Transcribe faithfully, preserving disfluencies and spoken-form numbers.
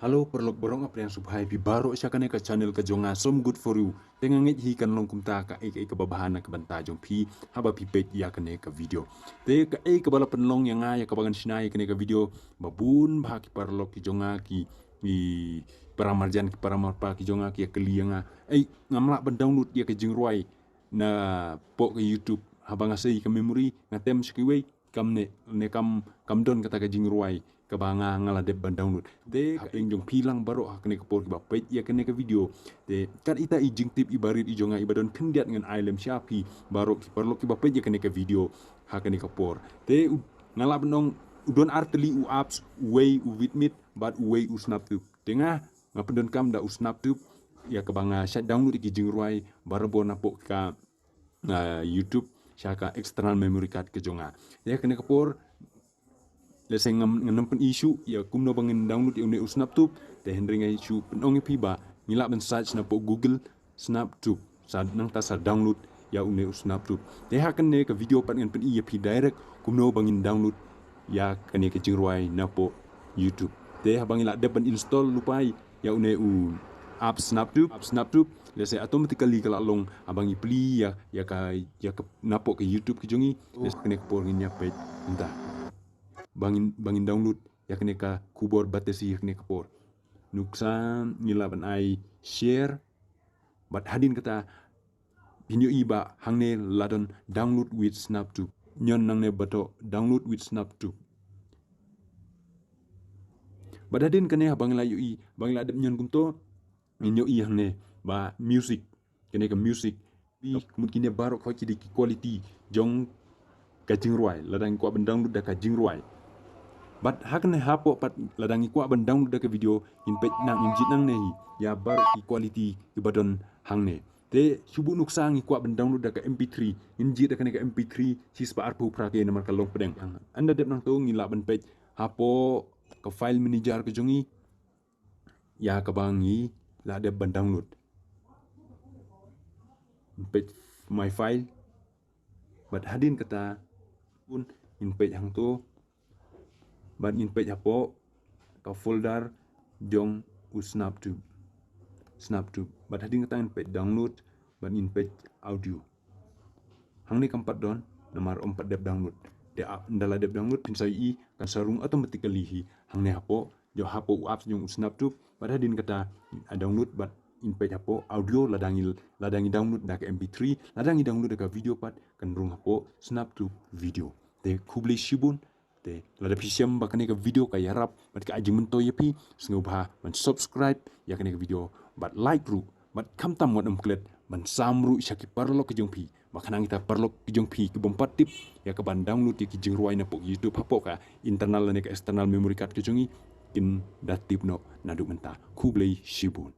Hello paralok baroh, nga pdiang sngewbha ïa phi baroh sha kane ka channel ka jong nga Som Good For You. Te nga ngeit hi kan long kumta kaei kaei kaba bha na ka bynta jong phi haba phi peit ïa kane ka video. Te kaei kaba la pynlong ïa nga ïa kaba ngan shna ïa kane ka video, ba bun bha ki paralok ki jong nga ki, ki para marjan ki para marpa ki jong nga ki ïa kylli ïa nga, ei, ngam lah ban download ïa ka jingrwai napoh ka YouTube. Haba nga sei ka memory, nga tem sha kiwei, kam ne, ne kam, kam don kata ka jingrwai kaba nga, nga la dep ban download. Te hapdeng jong phi lang baroh ha kane ka por kiba peit ïa kane ka video, te kat ita i jingtip iba rit i jong nga iba don khyndiat ngan ai lem sha phi baroh ki paralok kiba peit ïa kane ka video ha kane ka por. Te u, nga lah ban ong u don ar tylli u apps, uwei u Vidmeet bad uwei u SnapTube. Te nga, nga pyndonkam da u SnapTube ïa kaba nga shait download ïa ki jingrwai barabor napoh ka, ah, YouTube sha ka external memory card ka jong nga. Ïa kane ka por, lehse ngam, ngan ym pyni shuh ïa kumno ba ngin download ïa une u SnapTube. Te hynrei nga shu pynong ïa phi ba ngi lah ban search napoh Google SnapTube, sa nangta sa download ïa une u SnapTube. Te ha kane ka video pat ngan pyni ïa phi direct kumno ba ngin download ïa kane ka jingrwai napoh YouTube. Te haba ngi la dep ban install lypa ïa une u app SnapTube, app SnapTube, lehse automatically ka la long haba ngi plie ïa, ïa ka, ïa ka napoh ka YouTube ka jong ngi. Lehse kane ka por ngin ïa peit mynta ba ngin, ba ngin download ïa kane ka khubor batesi ha kane ka por. Nuksa ngi lah ban ai share. Bad hadien kata, phin ïohi ba hangne la don download with SnapTube. Ñion nangne ba thoh download with SnapTube. Bad hadien kane haba ngi la ïohi, ba ngi la dep ñion kumto, ngin ïohi hangne ba music, kane ka music. Phi mut kine baroh ka hoi ki dei ki quality jong ka jingrwai lada ngi kwah ban download da ka jingrwai. Bad ha kane hapoh pat lada ngi kwah ban download da ka video, ngin peit nang, ngin jied nangne hi ïa baroh ki quality kiba don hangne. Te shu buh nuksa ngi kwah ban download da ka MP three, ngin jied da kane ka MP three shispah arphew phra K namar ka long pdeng. Ynda dep nangto ngi lah ban peit hapoh ka file manager ka jong ngi ïa kaba ngi la dep ban download. Ngin peit my file. Bad hadien kata, bun, ngin peit hangto. Bad ngin peit hapoh ka folder jong u SnapTube. SnapTube. Bad hadien kata ngin peit download, bad ngin peit audio. Hangne kam pat don, namar ym pat dep download. Te ynda la dep download, phin sa ïohi kan sa rung automatically hi hangne hapoh, jong hapoh u apps jong u SnapTube. Bad hadien kata, a download, bad ngin peit hapoh audio, lada ngi, lada ngi download da ka MP three, lada ngi download da ka video pat, kan rung hapoh SnapTube video. Te khublei shibun. Te lada phi shem ba kane ka video ka ïarap bad ka ai jingmyntoi ïa phi, sngewbha ban subscribe ïa kane ka video bad like ruh, bad khamtam wat ym klet ban sam ruh sha ki paralok ki jong phi, ba khnang kita paralok ki jong phi ki bym pat tip ïa kaban download ïa ki jingrwai napoh YouTube hapoh ka internal lane ka external memory card ki jong ngi, kin da tip noh naduh mynta. Khublei shibun.